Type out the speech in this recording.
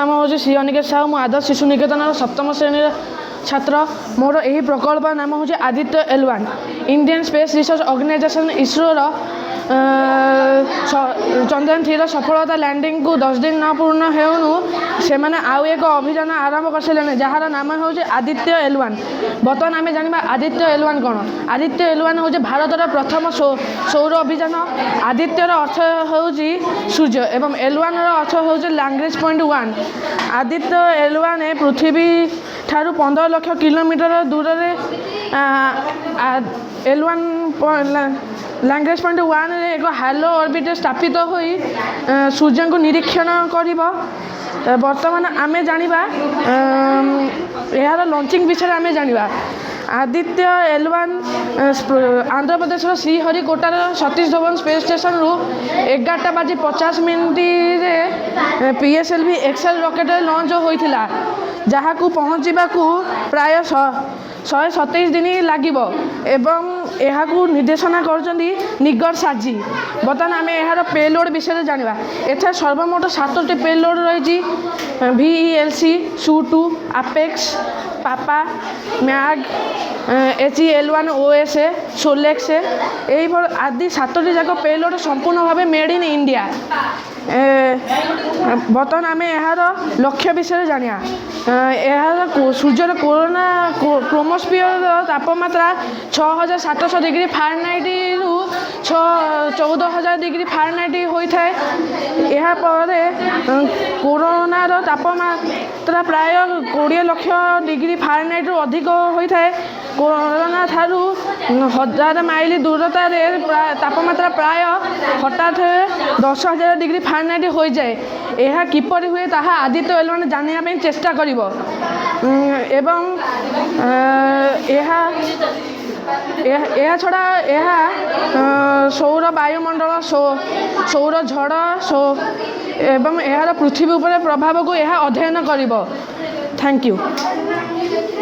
ନାମ ହେଉଛି ଶ୍ରୀ ଅନିକେତ ସାହୁ। ମୁଁ ଆଦର୍ଶ ଶିଶୁ ନିକେତନର ସପ୍ତମ ଶ୍ରେଣୀର ଛାତ୍ର। ମୋର ଏହି ପ୍ରକଳ୍ପ ନାମ ହେଉଛି Aditya L1। Indian space research organisation ଇସ୍ରୋର ଚନ୍ଦ୍ରୟାନ 3ର ସଫଳତା ଲ୍ୟାଣ୍ଡିଂକୁ 10 ଦିନ ନ ପୂର୍ଣ୍ଣ ହେଉଣୁ ସେମାନେ ଆଉ ଏକ ଅଭିଯାନ ଆରମ୍ଭ କରିସାରିଲେଣି, ଯାହାର ନାମ ହେଉଛି ଆଦିତ୍ୟ L1। ବର୍ତ୍ତମାନ ଆମେ ଜାଣିବା ଆଦିତ୍ୟ L1 କ'ଣ। ଆଦିତ୍ୟ L1 ହେଉଛି ଭାରତର ପ୍ରଥମ ସୌର ଅଭିଯାନ। ଆଦିତ୍ୟର ଅର୍ଥ ହେଉଛି ସୂର୍ଯ୍ୟ ଏବଂ L1ର ଅର୍ଥ ହେଉଛି ଲାଗ୍ରାଞ୍ଜ ପଏଣ୍ଟ 1। ଆଦିତ୍ୟ L1 ପୃଥିବୀ ଠାରୁ 15 ଲକ୍ଷ କିଲୋମିଟର ଦୂରରେ L1 Lagrange point 1ରେ ଏକ ହାଲୋ ଅର୍ବିଟ୍ରେ ସ୍ଥାପିତ ହୋଇ ସୂର୍ଯ୍ୟଙ୍କୁ ନିରୀକ୍ଷଣ କରିବ। ବର୍ତ୍ତମାନ ଆମେ ଜାଣିବା, ଏହାର ଲଞ୍ଚିଂ ବିଷୟରେ ଆମେ ଜାଣିବା। ଆଦିତ୍ୟ L1 ଆନ୍ଧ୍ରପ୍ରଦେଶର ଶ୍ରୀହରିକୋଟାର ସତୀଶ ଧୱନ ସ୍ପେସ୍ ଷ୍ଟେସନରୁ 11ଟା ବାଜି 50 ମିନିଟ୍ରେ PSLV Excel ରକେଟ୍ରେ ଲଞ୍ଚ ହୋଇଥିଲା, ଯାହାକୁ ପହଞ୍ଚିବାକୁ ପ୍ରାୟ 127 ଦିନ ଲାଗିବ ଏବଂ ଏହାକୁ ନିର୍ଦ୍ଦେଶନା କରୁଛନ୍ତି ନିଗର ସାଜି। ବର୍ତ୍ତମାନ ଆମେ ଏହାର ପେଲୋଡ଼ ବିଷୟରେ ଜାଣିବା। ଏଥିରେ ସର୍ବମୋଟ ସାତୋଟି ପେଲୋଡ଼ ରହିଛି: VELC ସୁ 2, ଆପେକ୍ସ, ପାପା, ମ୍ୟାଗ୍, HEL1 OS, ସୋଲେକ୍ସ, ଏଇଭଳି ଆଦି। ସାତୋଟି ଯାକ ପେଲୋଡ଼ ସମ୍ପୂର୍ଣ୍ଣ ଭାବେ ମେଡ଼୍ ଇନ୍ ଇଣ୍ଡିଆ। ବର୍ତ୍ତମାନ ଆମେ ଏହାର ଲକ୍ଷ୍ୟ ବିଷୟରେ ଜାଣିବା। ଏହାର ସୂର୍ଯ୍ୟର କୋରୋନା, କ୍ରୋମୋସ୍ଫିୟରର ତାପମାତ୍ରା 6700 ଡିଗ୍ରୀ ଫାରେନହାଇଟ୍ରୁ 14,000 ଡିଗ୍ରୀ ଫାରେନହାଇଟ୍ ହୋଇଥାଏ। ଏହାପରେ କୋରୋନାର ତାପମାତ୍ରା ପ୍ରାୟ 20 ଲକ୍ଷ ଡିଗ୍ରୀ ଫାରେନହାଇଟ୍ରୁ ଅଧିକ ହୋଇଥାଏ। କୋରୋନା ଠାରୁ 1000 ମାଇଲ ଦୂରତାରେ ତାପମାତ୍ରା ପ୍ରାୟ ହଠାତ୍ 10,000 ଡିଗ୍ରୀ ଫାରେନହାଇଟ୍ ହୋଇଯାଏ। ଏହା କିପରି ହୁଏ, ତାହା ଆଦିତ୍ୟ L1 ଜାଣିବା ପାଇଁ ଚେଷ୍ଟା କରିବ ଏବଂ ଏହା ଏହା ଛଡ଼ା ଏହା ସୌର ବାୟୁମଣ୍ଡଳ, ସୌର ଝଡ଼ ଏବଂ ଏହାର ପୃଥିବୀ ଉପରେ ପ୍ରଭାବକୁ ଏହା ଅଧ୍ୟୟନ କରିବ। Thank you.